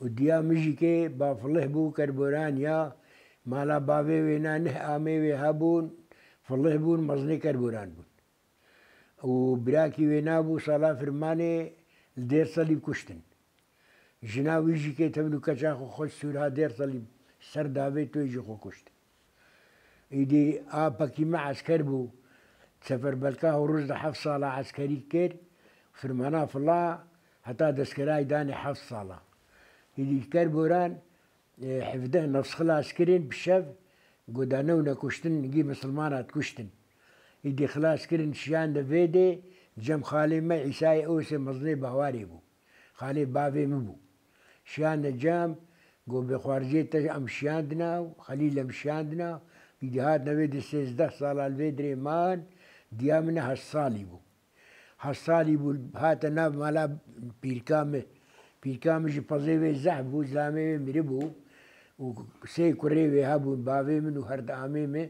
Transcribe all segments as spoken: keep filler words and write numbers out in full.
Û diya min jî kê bafilih bû, kerboran ya mala bavê wê na neh amê wê hebûn, filih bûn, mezinê kerboran bûn. Û birakî wê nabû sala firmanê li Dêr Selîm kuştin. Jina wî jî kê tevlû keça xwe xwest sûrha Dêr Selîm ser davê toyê jî xwe kuşt. Îdî a pekî me esker bû. Seferberka Hurûz de heft sala eskerî kir. Firmana fila heta destkerayî danê heft sala. Îdî kerboran, e, hevdeh nefs xilas kirin bi şev, go da newne kuştin, gî misilmana dikuştin. Îdî xilas kirin, şiyan de vê dê, cem xalê me Îsayê Ewsê mezinê Bawarê bû. Xalê bavê min bû. Şiyane cem, go bi xwarziyê te em şiyandina, Xelîl em şiyandina, îdî hatine vê di sêzdeh sala li vê dirê man, diya min heft salî bû. Heft salî bû, hate nav mala pîrka min. Pîrka min ji pezê wê zehf bû, zilamê wê miribû û sê kurê wê hebûn, bavê min û her di amê min.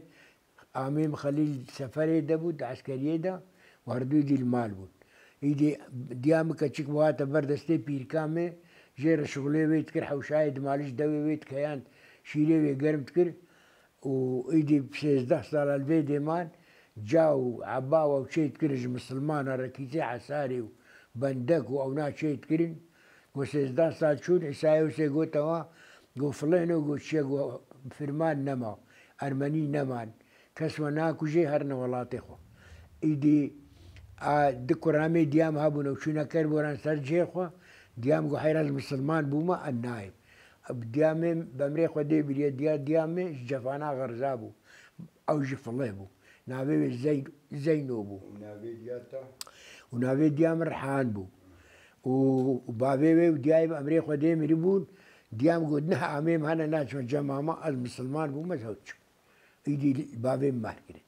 Amê min Xelîl seferê de bû, di eskeriyê de û herdû dî li mal bûn. Îdî diya min keçik bû hate ber destê pîrka min, jê re şixulê wê dikir, hewşayê dimalî ji dewê wê dikeyan, şîrê wê germ dikir û îdî sêzdeh sala li vê dêman ca û eba û ew çê dikirin ji misilmana re kîsê hesarê û bendek û ewna çê dikirin. Go sêzdeh sal çûn, Îsayê Ewsê gote wa, go filihno, go çiye, go firman nema, ermenî neman. Kes we nakuje, herine welatê xwe. Îdî a di kuramê diyam hebûn, ew çûne kerboran ser cihê xwe, diyam go heyra ez misilman bûme, ez nayêm. Diyamê bi emrê Xwedê biriye, diya diyamê ji cefana xerza bû. Ew jî filih bû. Navê wê Zeyn-, Zeyno bû. Û navê diya te? Û navê diya min Rihan bû. Û, û bavê wê û diyayê bi emrê Xwedê miribûn. Diyam got, neh amê min hene naçime cema me, ez misilman bûme, ez hew diçim. Îdî bavê min mahr kirin.